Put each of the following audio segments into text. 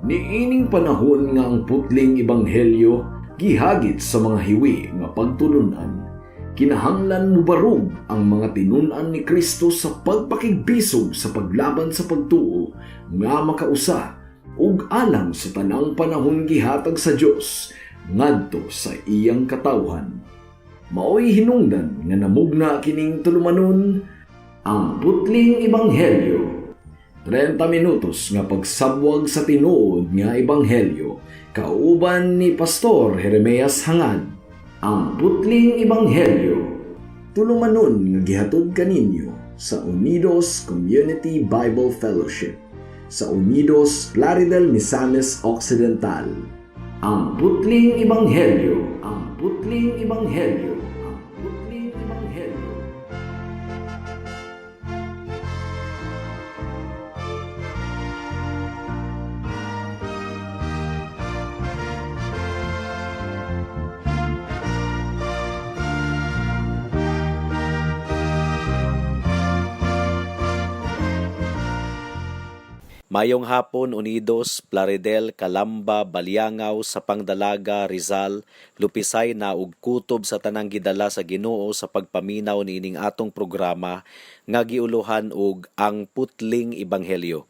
Niining panahon nga ang putling ebanghelyo gihagit sa mga hiwi nga pagtulunan, kinahanglan mubarog ang mga tinun-an ni Kristo sa pagpakigbisog sa paglaban sa pagtuo nga makausa ug alang sa tanang panahon gihatag sa Dios ngadto sa iyang katawhan. Maoy hinungdan nga namugna kining tulumanon, Ang Putling Ebanghelyo. 30 minutos nga pagsabwag sa tinuod nga ebanghelyo kauban ni Pastor Jeremias Hangad. Ang Putling Ebanghelyo. Tulumanon nga gihatod kaninyo sa Unidos Community Bible Fellowship sa Unidos, Plaridel, Misamis Occidental. Ang Putling Ebanghelyo. Ang Putling Ebanghelyo. Ang Putling Ebanghelyo. Mayong hapon, Unidos, Plaridel, Calamba, Baliangao, Sapang Dalaga, Rizal, Lupisay na ug kutob sa tanang gidala sa Ginoo sa pagpaminaw niining atong programa nga giuluhan og Ang Putling Ebanghelyo.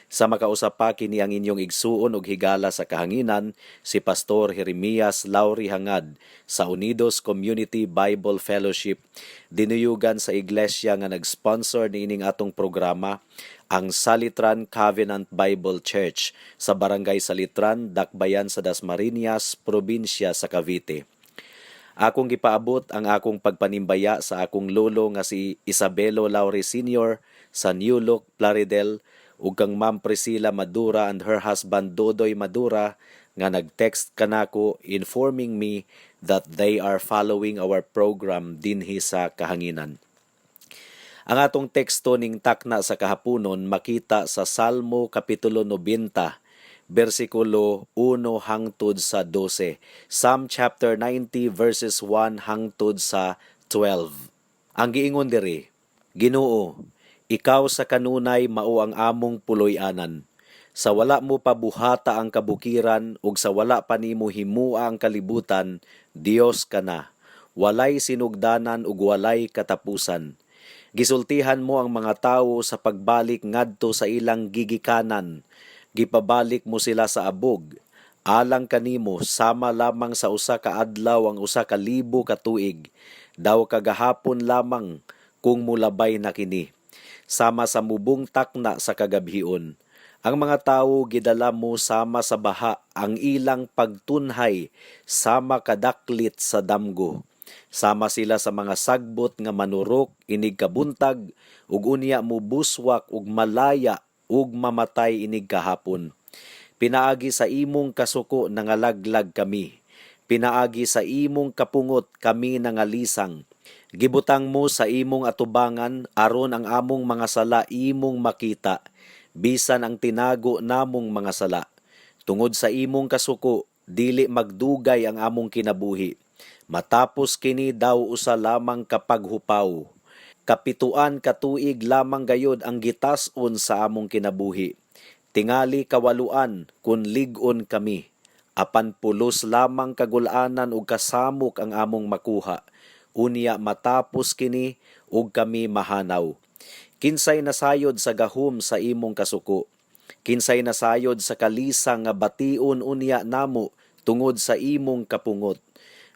Sa makausa pa, kini ang inyong igsuon og higala sa kahanginan, si Pastor Jeremias Lauri Hangad sa Unidos Community Bible Fellowship, dinuyugan sa iglesia nga nag-sponsor niining atong programa, ang Salitran Covenant Bible Church sa Barangay Salitran, Dakbayan sa Dasmariñas, probinsya sa Cavite. Akong gipaabot ang akong pagpanimbaya sa akong lolo nga si Isabelo Lauri Sr. sa New Look, Plaridel, ug kang Ma'am Priscilla Madura and her husband Dodoy Madura nga nag-text kanako informing me that they are following our program dinhi sa kahanginan. Ang atong teksto ning takna sa kahaponon makita sa Salmo Kapitulo 90, bersikulo 1 hangtod sa 12. Psalm chapter 90 verses 1 hangtod sa 12. Ang giingon diri, "Ginoo, ikaw sa kanunay mao ang among puloy-anan. Sa wala mo pabuhata ang kabukiran ug sa wala pa nimo himua ang kalibutan, Dios ka na. Walay sinugdanan ug walay katapusan. Gisultihan mo ang mga tawo sa pagbalik ngadto sa ilang gigikanan. Gipabalik mo sila sa abog. Alang kanimo, sama lamang sa 1 ka adlaw ang 1,000 ka tuig. Daw kagahapon lamang kung mulabay na kini. Sama sa mubong takna sa kagabhion. Ang mga tawo gidala mo sama sa baha, ang ilang pagtunhay sama kadaklit sa damgo. Sama sila sa mga sagbot nga manurok inig kabuntag ug unya mubuswak ug malaya ug mamatay inig kahapon. Pinaagi sa imong kasuko nangalaglag kami. Pinaagi sa imong kapungot kami nangalisang. Gibutang mo sa imong atubangan aron ang among mga sala imong makita, bisan ang tinago namong mga sala. Tungod sa imong kasuko, dili magdugay ang among kinabuhi. Matapos kini daw usa lamang ka paghupaw. 7 ka tuig lamang gayod ang gitas-on sa among kinabuhi. Tingali 8 kun lig-on kami. Apan pulos lamang kagulanan ug kasamok ang among makuha. Unya matapos kini ug kami mahanaw. Kinsay nasayod sa gahom sa imong kasuko? Kinsay nasayod sa kalisa nga bation unya namo tungod sa imong kapungot?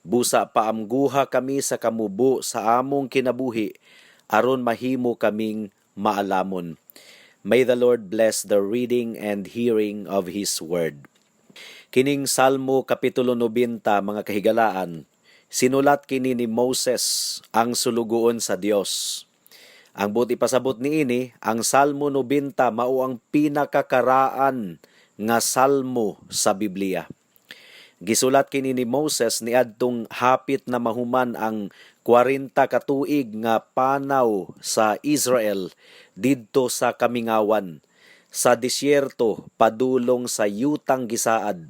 Busa paamguha kami sa kamubo sa among kinabuhi aron mahimo kaming maalamon." May the Lord bless the reading and hearing of His Word. Kining Salmo Kapitulo 90, mga kahigalaan, sinulat kini ni Moses, ang sulugoon sa Dios. Ang buot ipasabot niini, ang Salmo 90 mao ang pinakakaraan nga salmo sa Biblia. Gisulat kini ni Moses niadtong hapit na mahuman ang 40 ka tuig nga panaw sa Israel didto sa kamingawan, sa disyerto padulong sa yutang gisaad.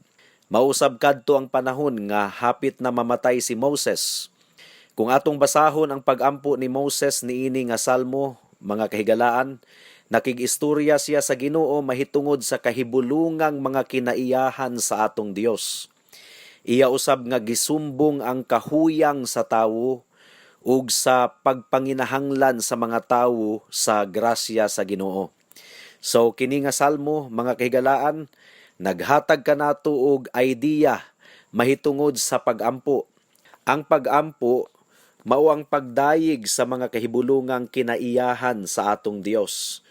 Mausab kadto ang panahon nga hapit na mamatay si Moses. Kung atong basahon ang pagampo ni Moses niini nga salmo, mga kahigalaan, Nakig-istorya siya sa Ginoo mahitungod sa kahibulungang mga kinaiyahan sa atong Dios. Iya usab nga gisumbong ang kahuyang sa tawo ug sa pagpanginahanglan sa mga tawo sa grasya sa Ginoo. So kini nga salmo, mga kahigalaan, naghatag kanato og idea mahitungod sa pagampo. Ang pagampo mao ang pagdayeg sa mga kahibulungang kinaiyahan sa atong Dios.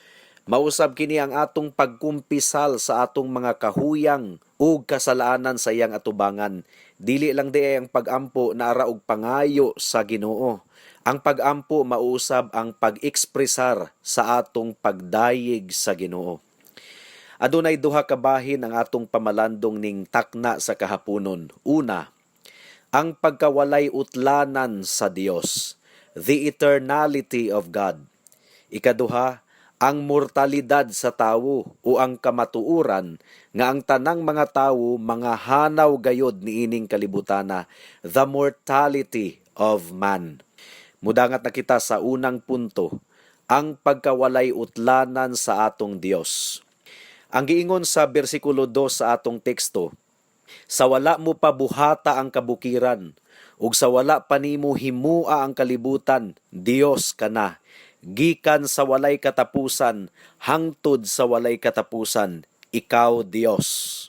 Mausab kini ang atong pagkumpisal sa atong mga kahuyang ug kasalanan sa iyang atubangan. Dili lang diay ang pagampo naara og pangayo sa Ginoo. Ang pagampo mausab ang pag-ekspresar sa atong pagdayeg sa Ginoo. Adunay duha ka bahin ang atong pamalandong ning takna sa kahaponon. Una, ang pagkawalay utlanan sa Dios, the eternality of God. Ikaduha, ang mortalidad sa tawo o ang kamatuoran nga ang tanang mga tawo mga hanaw gayod niining kalibutana, the mortality of man. Mudangat na kita sa unang punto, ang pagkawalay utlanan sa atong Dios. Ang giingon sa bersikulo 2 sa atong teksto, "Sa wala mo pa buhata ang kabukiran, ug sa wala pa nimo himua ang kalibutan, Dios ka na. Gikan sa walay katapusan, hangtod sa walay katapusan, ikaw Dios."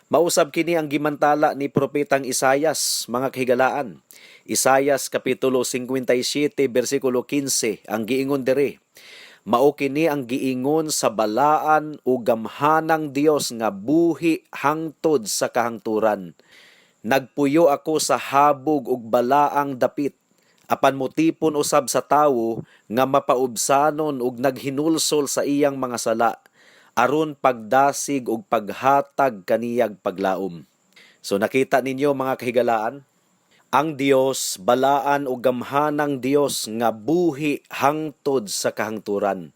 Mausab kini ang gimantala ni Propetang Isayas, mga kahigalaan. Isayas kapitulo 57 bersikulo 15 ang giingon diri. "Mao kini ang giingon sa balaan ug gamhanang Dios nga buhi hangtod sa kahangturan. Nagpuyo ako sa habog ug balaang dapit, apan motipon usab sa tawo nga mapaubsanon ug naghinulsol sa iyang mga sala aron pagdasig ug paghatag kaniyag paglaom." So nakita ninyo, mga kahigalaan, ang Dios balaan ug gamhanang Dios nga buhi hangtod sa kahangturan.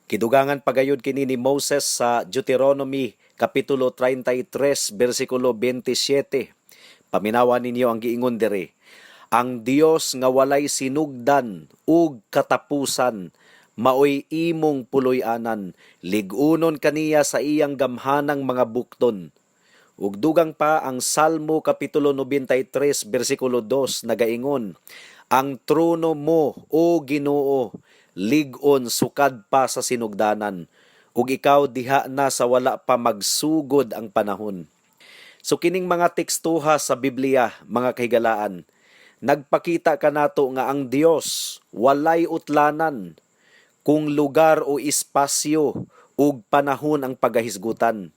Kidugangan pagayod kini ni Moses sa Deuteronomy kapitulo 33 bersikulo 27. Paminawa ninyo ang giingon diri. "Ang Dios nga walay sinugdan ug katapusan maoy imong puloy-anan, lig-unon kaniya sa iyang gamhanang mga bukton." Ug dugang pa ang Salmo kapitulo 93 bersikulo 2 nagaingon, "Ang trono mo, o Ginoo, lig-on sukad pa sa sinugdanan, ug ikaw diha na sa wala pa magsugod ang panahon." So kining mga tekstuha sa Biblia, mga kahigalaan, nagpakita kanato nga ang Dios walay utlanan kung lugar o espasyo ug panahon ang pagahisgutan.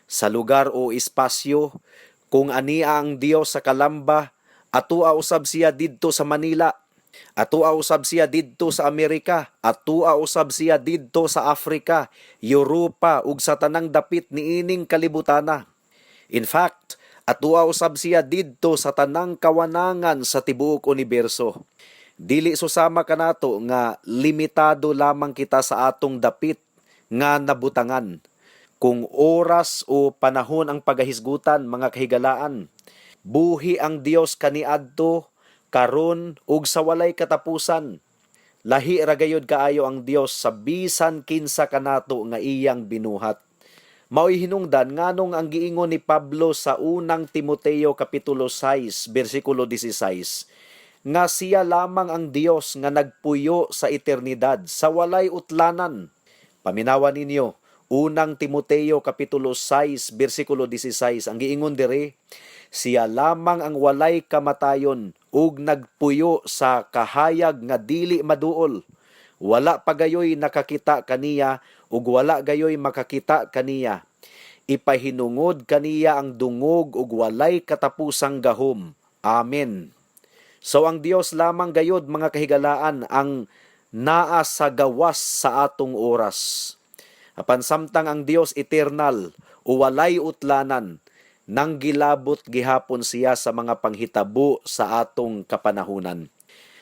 Sa lugar o espasyo, kung ania ang Dios sa Calamba, atua usab siya didto sa Manila. Atua usab siya didto sa Amerika, atua usab siya didto sa Afrika, Europa ug sa tanang dapit niining kalibutana. In fact, atua usab siya didto sa tanang kawanangan sa tibuok uniberso. Dili susama kanato nga limitado lamang kita sa atong dapit nga nabutangan. Kung oras o panahon ang pagahisgutan, mga kahigalaan, buhi ang Dios kaniadto, karon ug sa walay katapusan. Lahi ra gayud kaayo ang Dios sa bisan kinsa kanato nga iyang binuhat. Mao'y hinungdan nganong ang giingon ni Pablo sa Unang Timoteo kapitulo 6 bersikulo 16 nga siya lamang ang Dios nga nagpuyo sa eternidad sa walay utlanan. Paminawa ninyo, Unang Timoteo kapitulo 6 bersikulo 16 ang giingon diri, "Siya lamang ang walay kamatayon ug nagpuyo sa kahayag nga dili maduol. Wala pa gayoy nakakita kaniya ug wala gayoy makakita kaniya. Ipahinungod kaniya ang dungog ug walay katapusang gahom. Amen." So ang Dios lamang gayod, mga kahigalaan, ang naa sa gawas sa atong oras. Apan samtang ang Dios eternal o walay utlanan, nang gilabot gihapon siya sa mga panghitabo sa atong kapanahunan.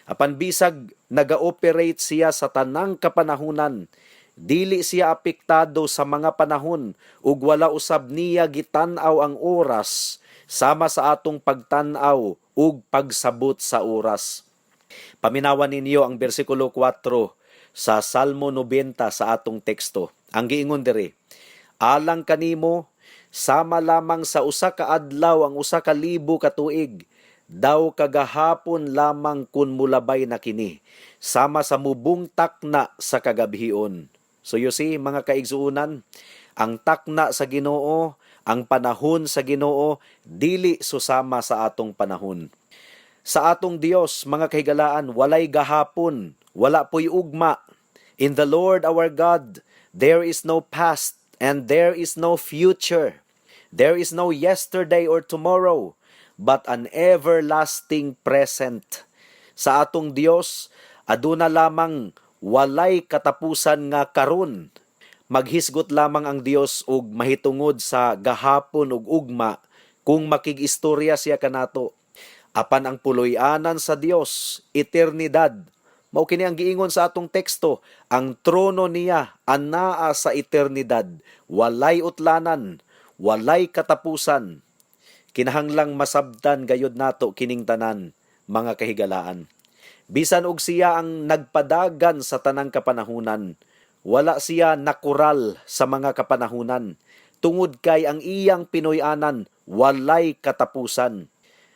Apan bisag naga-operate siya sa tanang kapanahunan, dili siya apektado sa mga panahon ug wala usab niya gitan-aw ang oras sama sa atong pagtan-aw ug pagsabot sa oras. Paminawan ninyo ang bersikulo 4 Sa Salmo 90 sa atong teksto, ang giingon diri, "Alang kanimo, sama lamang sa 1 ka adlaw ang 1,000 ka tuig, daw kagahapon lamang kun mulabay na kini, sama sa mubong takna sa kagabhion." So you see, mga kaigsuonan, ang takna sa Ginoo, ang panahon sa Ginoo, dili susama sa atong panahon. Sa atong Dios, mga kahigalaan, walay gahapon, wala po'y ugma. In the Lord our God, there is no past and there is no future. There is no yesterday or tomorrow, but an everlasting present. Sa atong Dios, aduna lamang walay katapusan nga karon. Maghisgot lamang ang Dios og mahitungod sa gahapon ug ugma kung makig-istorya siya kanato. Apan ang puloy-anan sa Dios, eternidad. Mao kini ang giingon sa atong teksto, ang trono niya anaa sa eternidad, walay utlanan, walay katapusan. Kinahanglang masabtan gayud nato kining tanan, mga kahigalaan. Bisan og siya ang nagpadagan sa tanang kapanahunan, wala siya nakural sa mga kapanahunan tungod kay ang iyang pinuy-anan walay katapusan.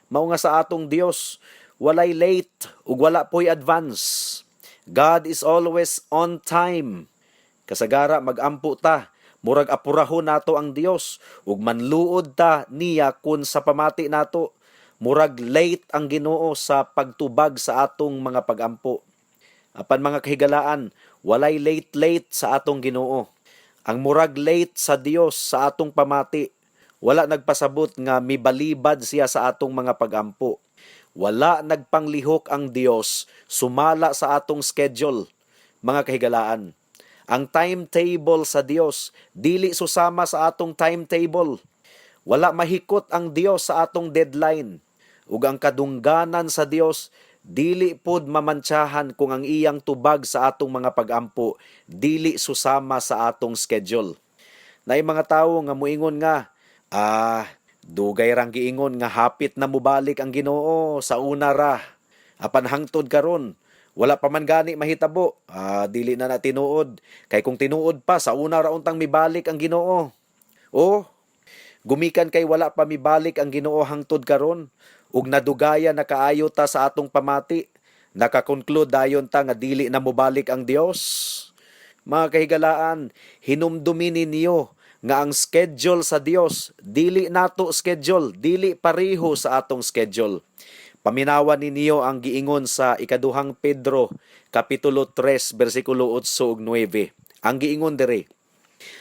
Mao nga sa atong Dios, walay late ug wala poy advance. God is always on time. Kasagara magampo ta, murag apurahon nato ang Dios ug manluod ta niya kun sa pamati nato murag late ang Ginoo sa pagtubag sa atong mga pagampo. Apan, mga kahigalaan, walay late late sa atong Ginoo. Ang murag late sa Dios sa atong pamati, wala nagpasabot nga mibalibad siya sa atong mga pagampo. Wala nagpanglihok ang Dios sumala sa atong schedule, mga kahigalaan. Ang timetable sa Dios dili susama sa atong timetable. Wala mahikot ang Dios sa atong deadline. Ug ang kadungganan sa Dios dili pod mamantsahan kung ang iyang tubag sa atong mga pagampo dili susama sa atong schedule. Naay mga tawo nga muingon nga, "Ah, dugay rang giingon nga hapit na mubalik ang Ginoo, sa una ra. Apan hangtod karon, wala pa man gani mahitabo. Ah, dili na na tinuod. Kay kung tinuod pa, sa una ra untang mibalik ang Ginoo." O gumikan kay wala pa mibalik ang Ginoo hangtod karon ug nadugaya na kaayo ta sa atong pamati, nakakonclude dayon ta nga dili na mobalik ang Dios. Mga kahigalaan, hinumdumi ninyo nga ang schedule sa Dios dili nato schedule, dili pareho sa atong schedule. Paminawan ninyo ang giingon sa Ikaduhang Pedro kapitulo 3 bersikulo 8 ug 9. Ang giingon diri,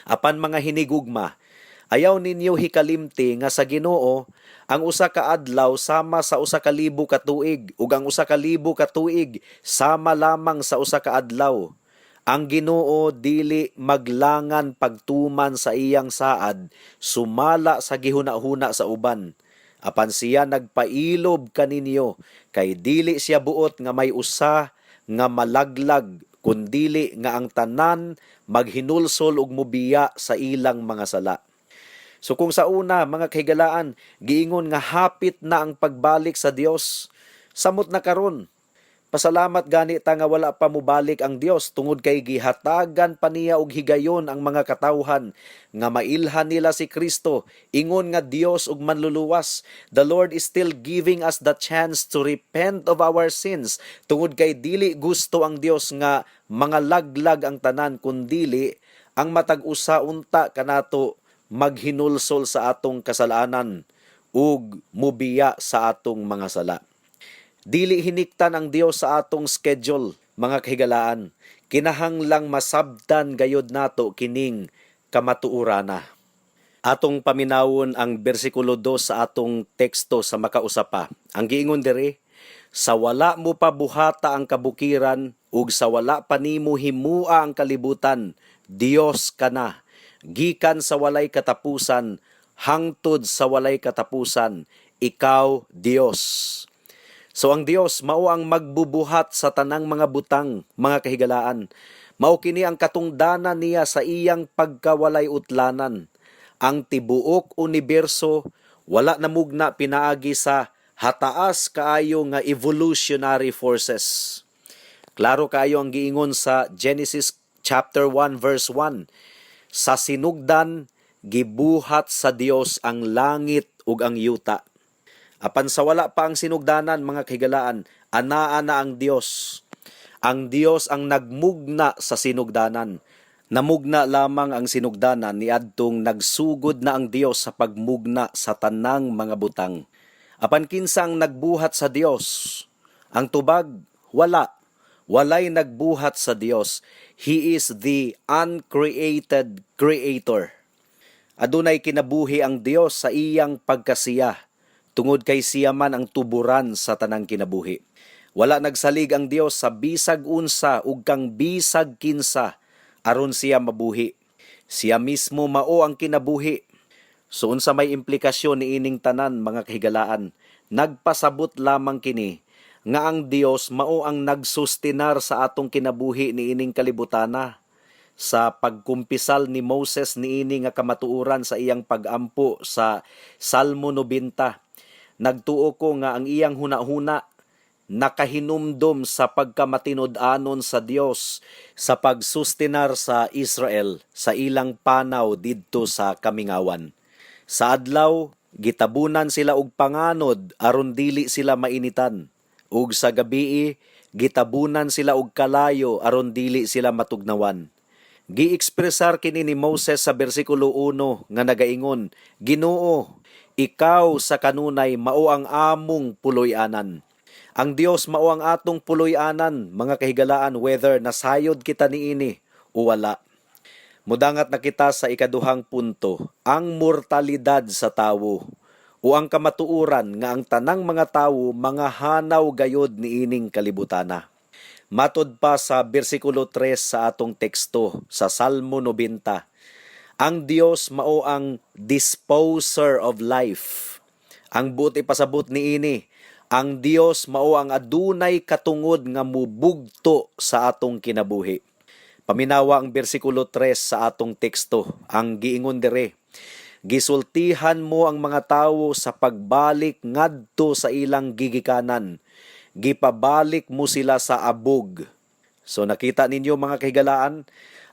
"Apan mga hinigugma, ayaw ninyo hikalimti nga sa Ginoo ang 1 ka adlaw sama sa 1,000 ka tuig ug ang 1,000 ka tuig sama lamang sa 1 ka adlaw. Ang Ginoo dili maglangan pagtuman sa iyang saad sumala sa gihuna-huna sa uban. Apan siya nagpailob kaninyo kay dili siya buot nga may usa nga malaglag, kundili nga ang tanan maghinulsol ug mubiya sa ilang mga sala." So kung sa una, mga kahigalaan, giingon nga hapit na ang pagbalik sa Dios, samot na karon. Pasalamat gani ta nga wala pa mobalik ang Dios tungod kay gihatagan pa niya og higayon ang mga katawhan nga mailhan nila si Kristo ingon nga Dios ug Manluluwas. The Lord is still giving us the chance to repent of our sins tungod kay dili gusto ang Dios nga mga laglag ang tanan, kundili ang matag usa unta kanato maghinulsol sa atong kasalanan ug mubiya sa atong mga sala. Dili hiniktan ang Dios sa atong schedule, mga kahigalaan. Kinahanglang masabtan gayod nato kining kamatuorana. Atong paminawon ang bersikulo 2 sa atong teksto sa makausa pa. Ang giingon diri, "Sa wala mo pa buhata ang kabukiran ug sa wala pa nimo himua ang kalibutan, Dios ka na. Gikan sa walay katapusan hangtod sa walay katapusan, ikaw Dios." So ang Dios mao ang magbubuhat sa tanang mga butang, mga kahigalaan. Mao kini ang katungdanan niya sa iyang pagkawalay utlanan. Ang tibuok uniberso wala namugna pinaagi sa hataas kaayo nga evolutionary forces. Klaro kaayo ang giingon sa Genesis chapter 1 verse 1. Sa sinugdan, gibuhat sa Dios ang langit ug ang yuta. Apan sa wala pa ang sinugdanan, mga kahigalaan, anaa na ang Dios. Ang Dios ang nagmugna sa sinugdanan. Namugna lamang ang sinugdanan niadtong nagsugod na ang Dios sa pagmugna sa tanang mga butang. Apan kinsa ang nagbuhat sa Dios? Ang tubag, wala. Walay nagbuhat sa Dios. He is the uncreated creator. Adunay kinabuhi ang Dios sa iyang pagkasiya, tungod kay siya man ang tuburan sa tanang kinabuhi. Wala nagsalig ang Dios sa bisag unsa ug kang bisag kinsa aron siya mabuhi. Siya mismo mao ang kinabuhi. So unsa may implikasyon niining tanan, mga kahigalaan? Nagpasabot lamang kini nga ang Dios mao ang nagsustinar sa atong kinabuhi niining kalibutana. Sa pagkumpisal ni Moses niini nga kamatuoran sa iyang pagampo sa Salmo 90, nagtuo ko nga ang iyang hunahuna nakahinumdom sa pagkamatinud-anon sa Dios sa pagsustinar sa Israel sa ilang panaw didto sa kamingawan. Sa adlaw, gitabunan sila og panganod aron dili sila mainitan. Ug sa gabii, gitabunan sila og kalayo aron dili sila matugnawan. Giekspresar kini ni Moses sa bersikulo 1 nga nagaingon, "Ginoo, ikaw sa kanunay mao ang among puloy-anan." Ang Dios mao ang atong puloy-anan, mga kahigalaan, whether nasayod kita niini o wala. Mudangat na kita sa ikaduhang punto, ang mortalidad sa tawo o ang kamatuoran nga ang tanang mga tawo mga hanaw gayod niining kalibutana. Matod pa sa bersikulo 3 sa atong teksto sa Salmo 90, ang Dios mao ang disposer of life. Ang buot ipasabot niini, ang Dios mao ang adunay katungod nga mubugto sa atong kinabuhi. Paminawa ang bersikulo 3 sa atong teksto, ang giingon dire, "Gisultihan mo ang mga tawo sa pagbalik ngadto sa ilang gigikanan. Gipabalik mo sila sa abog." So nakita ninyo, mga kahigalaan,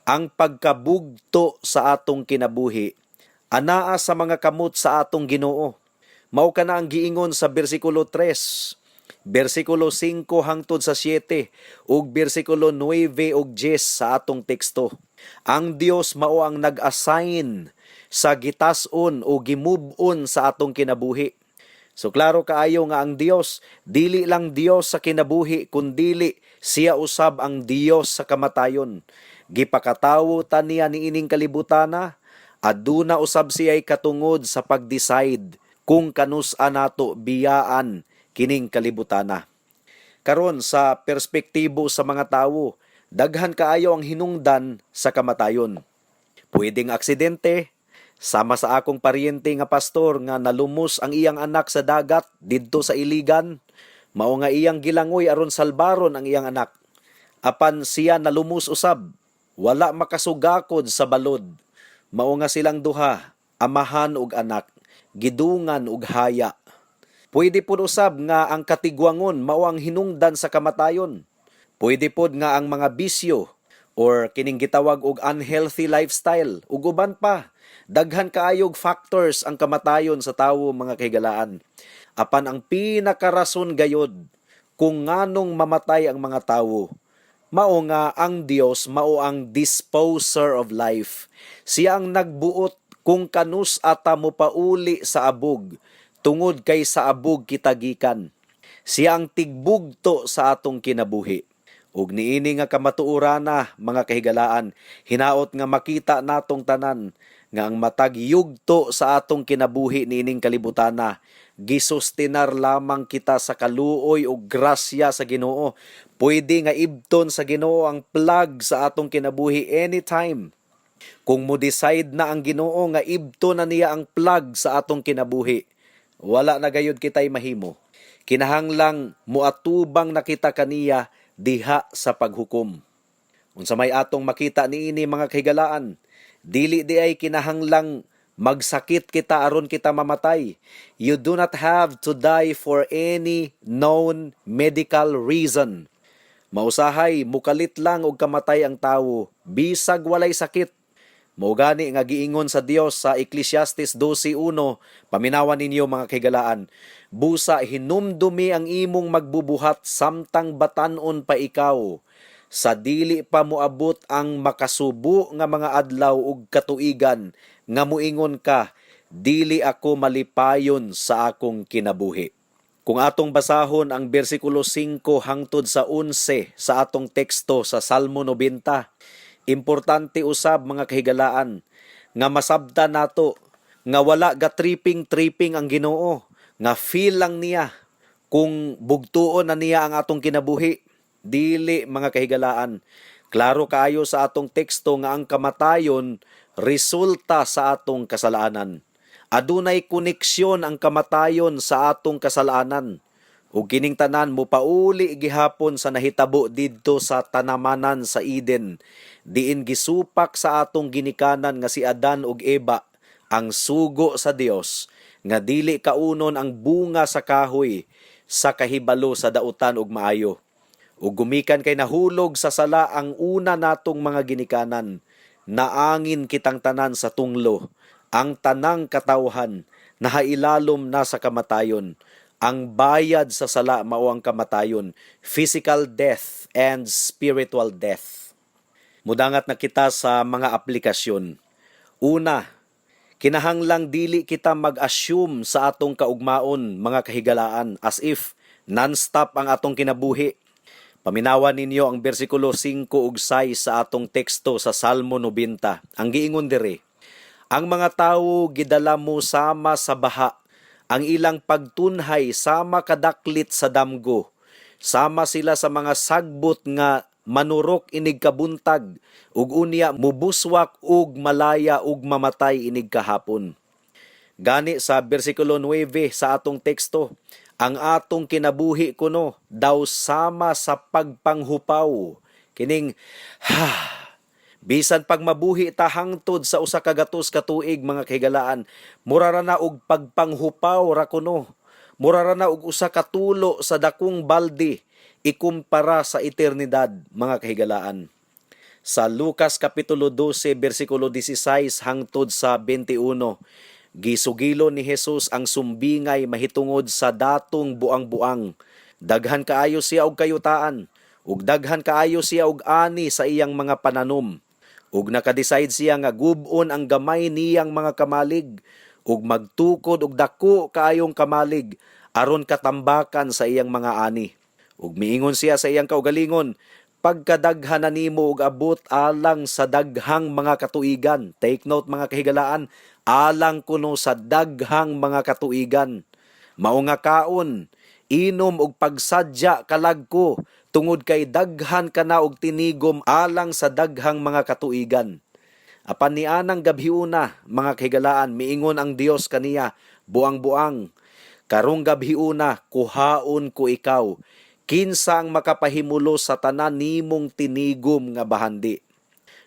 ang pagkabugto sa atong kinabuhi anaa sa mga kamot sa atong Ginoo. Mao kana ang giingon sa bersikulo 3, bersikulo 5 hangtod sa 7 ug bersikulo 9 ug 10 sa atong teksto. Ang Dios mao ang nag-assign sa gitas-on o gimove-on sa atong kinabuhi. So klaro kaayo nga ang Dios dili lang Dios sa kinabuhi kundili siya usab ang Dios sa kamatayon. Gipakatawo ta niya niining kalibutana, aduna usab siya'y katungod sa pag-decide kung kanus-a nato biyaan kining kalibutana. Karon, sa perspektibo sa mga tawo, daghan kaayo ang hinungdan sa kamatayon. Pwedeng aksidente, sama sa akong paryente nga pastor nga nalumos ang iyang anak sa dagat didto sa Iligan, mao nga iyang gilangoy aron salbaron ang iyang anak. Apan siya nalumos usab, wala makasugakod sa balod. Mao nga silang duha, amahan ug anak, gidungan og haya. Pwede pud usab nga ang katigwangon mao ang hinungdan sa kamatayon. Pwede pod nga ang mga bisyo or kining gitawag og unhealthy lifestyle ug uban pa. Daghan kaayog factors ang kamatayon sa tawo, mga kahigalaan. Apan ang pinakarason gayod kung nganong mamatay ang mga tawo, mao nga ang Dios mao ang disposer of life. Siya ang nagbuot kung kanus-a ta mopauli sa abog tungod kay sa abog kita gikan. Siya ang tigbugto sa atong kinabuhi. Ug niini nga kamatuorana, mga kahigalaan, hinaot nga makita natong tanan nga ang matag yugto sa atong kinabuhi niining kalibutana, gisustinar lamang kita sa kaluoy ug grasya sa Ginoo. Pwede nga ibton sa Ginoo ang plug sa atong kinabuhi anytime. Kung mo decide na ang Ginoo nga ibton na niya ang plug sa atong kinabuhi, wala na gayud kitay mahimo. Kinahanglang moatubang na kita kaniya diha sa paghukom. Unsa may atong makita niini, mga kahigalaan? Dili diay kinahanglang magsakit kita aron kita mamatay. You do not have to die for any known medical reason. Mausahay mukalit lang og kamatay ang tawo bisag walay sakit. Mao gani nga giingon sa Dios sa Ecclesiastes 12:1, paminawan ninyo, mga kahigalaan, "Busa hinumdumi ang imong magbubuhat samtang batan-on pa ikaw, sa dili pa moabot ang makasubo nga mga adlaw ug katuigan nga muingon ka, 'Dili ako malipayon sa akong kinabuhi.'" Kung atong basahon ang bersikulo 5 hangtod sa 11 sa atong teksto sa Salmo 90, importante usab, mga kahigalaan, nga masabtan nato nga wala ga tripping-tripping ang Ginoo, nga feel lang niya kung bugtuon na niya ang atong kinabuhi. Dili, mga kahigalaan. Klaro kaayo sa atong teksto nga ang kamatayon resulta sa atong kasalanan. Adunay koneksyon ang kamatayon sa atong kasalanan. Ug kining tanan mopauli gihapon sa nahitabo didto sa tanamanan sa Eden, diin gisupak sa atong ginikanan nga si Adan ug Eva ang sugo sa Dios nga dili kaunon ang bunga sa kahoy sa kahibalo sa dautan ug maayo. Ug gumikan kay nahulog sa sala ang una natong mga ginikanan, naangin kitang tanan sa tunglo. Ang tanang katawhan nahailalom na sa kamatayon. Ang bayad sa sala mao ang kamatayon, physical death and spiritual death. Mudangat na kita sa mga aplikasyon. Una, kinahanglang dili kita mag-assume sa atong kaugmaon, mga kahigalaan, as if non-stop ang atong kinabuhi. Paminawan ninyo ang bersikulo 5 ug 6 sa atong teksto sa Salmo 90. Ang giingon diri, "Ang mga tawo gidala mo sama sa baha, ang ilang pagtunhay sama kadaklit sa damgo. Sama sila sa mga sagbot nga manurok inig kabuntag, ug unya mubuswak ug malaya ug mamatay inig kahapon." Gani sa bersikulo 9 sa atong teksto, ang atong kinabuhi kuno daw sama sa pagpanghupaw. Kining ha, bisan pag mabuhi ta hangtod sa 100 ka tuig, mga kahigalaan, mura ra na og pagpanghupaw ra kuno. Mura ra na og usa ka tulo sa dakong balde ikumpara sa eternidad, mga kahigalaan. Sa Lucas kapitulo 12 bersikulo 16 hangtod sa 21, gisugilo ni Jesus ang sumbingay mahitungod sa datong buang-buang. Daghan kaayo siya og kayutaan, ug daghan kaayo siya og ani sa iyang mga pananom. Ug nakadecide siya nga gub-on ang gamay niyang mga kamalig ug magtukod og dako kaayong kamalig aron katambakan sa iyang mga ani. Ug miingon siya sa iyang kaugalingon, "Pagkadaghan na nimo og abot alang sa daghang mga katuigan." Take note, mga kahigalaan, alang kuno sa daghang mga katuigan. "Mao nga kaon, inom og pagsadya kalag ko tungod kay daghan ka na og tinigom alang sa daghang mga katuigan." Apan nianang gabhiuna, mga kahigalaan, miingon ang Dios kaniya, "Buang-buang, karong gabhiuna kuhaon ko ikaw. Kinsa ang makapahimulos sa tanan nimong tinigom nga bahandi?"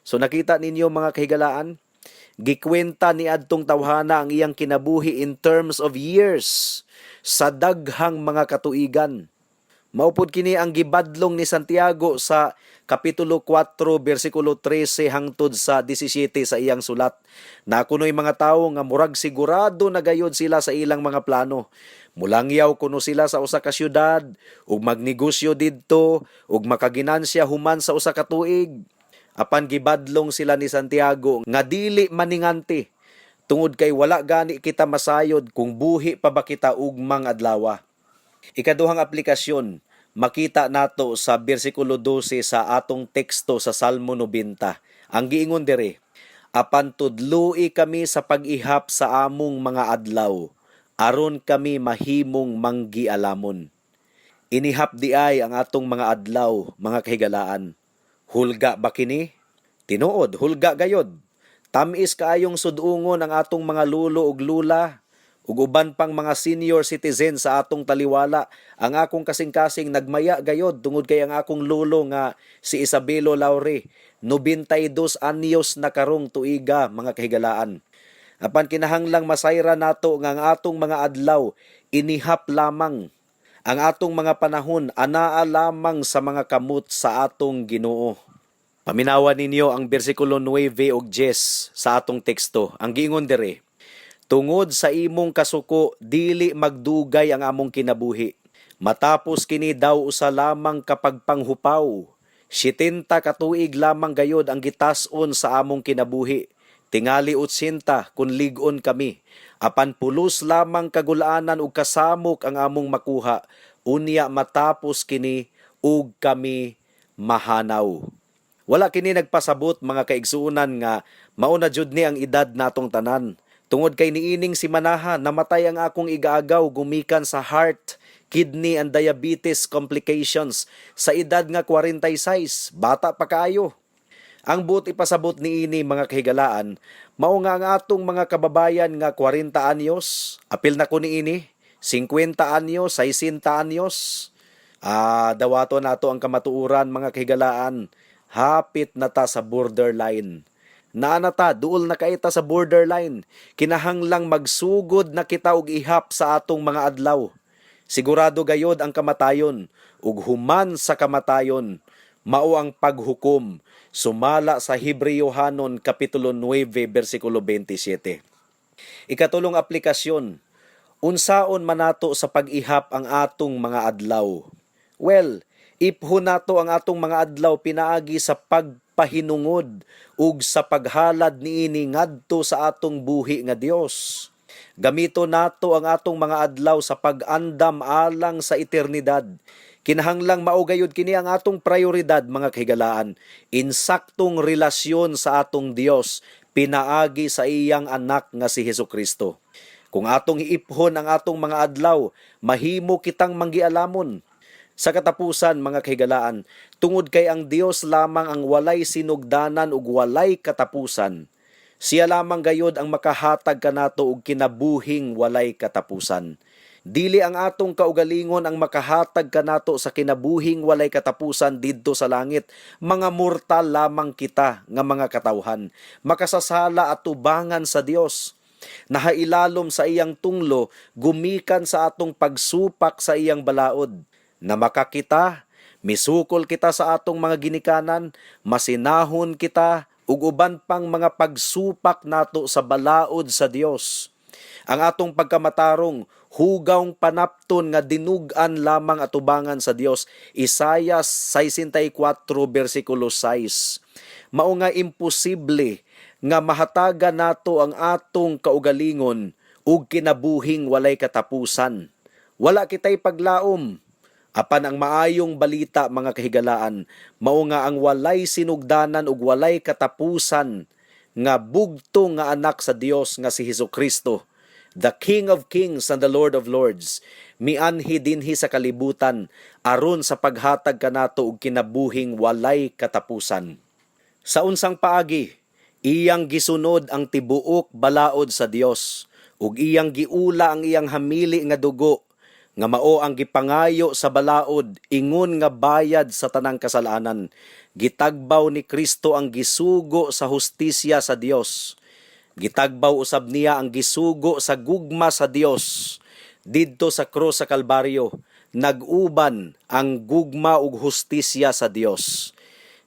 So nakita ninyo, mga kahigalaan, gikwenta ni adtong tawhana ang iyang kinabuhi in terms of years, sa daghang mga katuigan. Mao pod kini ang gibadlong ni Santiago sa kapitulo 4 bersikulo 13 hangtod sa 17 sa iyang sulat. Na kuno'y mga tawo nga murag sigurado na gayod sila sa ilang mga plano. Mulangyaw kuno sila sa usa ka syudad ug magnegosyo didto ug makaginansya human sa usa ka tuig. Apan gibadlong sila ni Santiago nga dili maninganti tungod kay wala gani kita masayod kung buhi pa ba kita ugmang adlawa. Ikaduhang aplikasyon, makita nato sa bersikulo 12 sa atong teksto sa Salmo 90. Ang giingon diri, "Apan tudloi kami sa pag-ihap sa among mga adlaw, aron kami mahimong manggialamon." Inihap diay ang atong mga adlaw, mga kahigalaan. Hulga ba kini? Tinuod, hulga gayod. Tamis kaayong sudungon ang atong mga lulo ug lula ug uban pang mga senior citizen sa atong taliwala. Ang akong kasing-kasing nagmaya gayod tungod kay ang akong lolo nga si Isabelo Laure, 92 anyos na karong tuiga, mga kahigalaan. Apan kinahanglang masayra nato nga ang atong mga adlaw inihap lamang. Ang atong mga panahon anaa lamang sa mga kamot sa atong Ginoo. Paminawa ninyo ang bersikulo 9 ug 10 sa atong teksto. Ang giingon diri, "Tungod sa imong kasuko, dili magdugay ang among kinabuhi. Matapos kini daw usa lamang kapag panghupaw. 70 ka tuig lamang gayod ang gitas-on sa among kinabuhi. Tingali 80 kung lig-on kami. Apan pulos lamang kagulanan ug kasamok ang among makuha. Unya matapos kini ug kami mahanaw." Wala kini nagpasabot, mga kaigsuonan, nga mao na jud ni ang edad natong tanan. Tungod kay niining simanaha, namatay ang akong igaagaw gumikan sa heart, kidney and diabetes complications sa edad nga 46, bata pa kaayo. Ang buot ipasabot niini, mga kahigalaan, mao nga ang atong mga kababayan nga 40 anyos, apil na ko niini, 50 anyos, 60 anyos. Dawato nato ang kamatuoran, mga kahigalaan, hapit na ta sa borderline. Naa na ta, duol na kaayo ta sa borderline. Kinahanglang magsugod na kita og ihap sa atong mga adlaw. Sigurado gayod ang kamatayon, ug human sa kamatayon, mao ang paghukom, sumala sa Hebreohanon kapitulo 9 bersikulo 27. Ikatulong aplikasyon, unsaon man nato sa pag-ihap ang atong mga adlaw? Well, ipho nato ang atong mga adlaw pinaagi sa pagpahinungod ug sa paghalad niini ngadto sa atong buhi nga Dios. Gamito nato ang atong mga adlaw sa pag-andam alang sa eternidad. Kinahanglang mao gayud kini ang atong prioridad, mga kahigalaan, insaktong relasyon sa atong Dios pinaagi sa iyang anak nga si Hesus Kristo. Kung atong iiphon ang atong mga adlaw, mahimo kitang manggialamon. Sa katapusan, mga kahigalaan, tungod kay ang Dios lamang ang walay sinugdanan ug walay katapusan, siya lamang gayod ang makahatag kanato og kinabuhing walay katapusan. Dili ang atong kaugalingon ang makahatag kanato sa kinabuhing walay katapusan didto sa langit. Mga mortal lamang kita nga mga katawhan, makasasala atubangan sa Dios. Nahailalom sa iyang tunglo gumikan sa atong pagsupak sa iyang balaod. Na makakita, misukol kita sa atong mga ginikanan, masinahon kita ug uban pang mga pagsupak nato sa balaod sa Dios. Ang atong pagkamatarong, hugawng panapton nga dinug-an lamang atubangan sa Dios. Isayas 64 bersikulo 6. Mao nga imposible nga mahatagan nato ang atong kaugalingon ug kinabuhing walay katapusan. Wala kitay paglaom. Apan ang maayong balita, mga kahigalaan, mao nga ang walay sinugdanan ug walay katapusan nga bugto nga anak sa Dios nga si Hesus Kristo, the King of Kings and the Lord of Lords, mianhi dinhi sa kalibutan aron sa paghatag kanato og kinabuhing walay katapusan. Sa unsang paagi, iyang gisunod ang tibuok balaod sa Dios ug iyang giula ang iyang hamili nga dugo nga mao ang gipangayo sa balaod ingon nga bayad sa tanang kasalanan. Gitagbaw ni Kristo ang gisugo sa hustisya sa Dios. Gitagbaw usab niya ang gisugo sa gugma sa Dios. Didto sa krus sa Kalbaryo, nag-uban ang gugma ug hustisya sa Dios.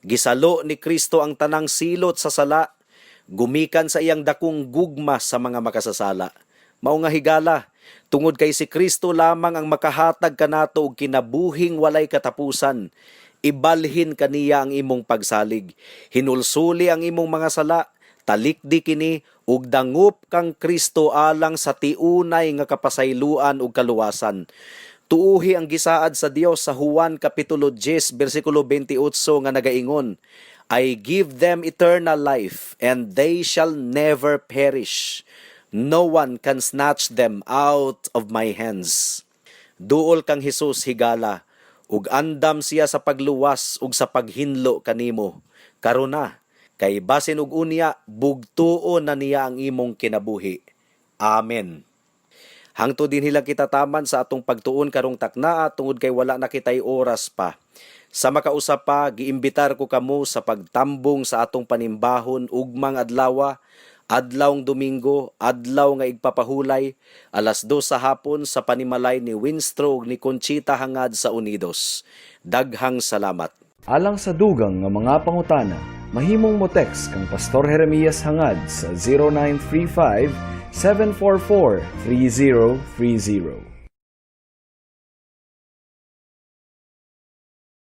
Gisalo ni Kristo ang tanang silot sa sala, gumikan sa iyang dakong gugma sa mga makasasala. Mao nga higala, tungod kay si Kristo lamang ang makahatag kanato og kinabuhing walay katapusan, ibalhin kaniya ang imong pagsalig. Hinulsuli ang imong mga sala, talikdi kini ug dangup kang Kristo alang sa tiunay nga kapasayloan ug kaluwasan. Tuuhi ang gisaad sa Dios sa Juan kapitulo 10 bersikulo 28 nga nagaingon, "I give them eternal life, and they shall never perish. No one can snatch them out of my hands." Duol kang Hesus, higala, ug andam siya sa pagluwas ug sa paghinlo kanimo. Karon na, kay basin og unya bugtuon na niya ang imong kinabuhi. Amen. Hangtod dinhi lang kita taman sa atong pagtuon karong taknaa tungod kay wala na kitay oras pa. Sa makausa pa, giimbitar ko kamo sa pagtambong sa atong panimbahon ugmang adlawa, Adlawng Domingo, adlaw nga igpapahulay, 2:00 sa hapon sa panimalay ni Winstro ug ni Conchita Hangad sa Unidos. Daghang salamat. Alang sa dugang nga mga pangutana, mahimong mo text kang Pastor Jeremias Hangad sa 0935 744 3030.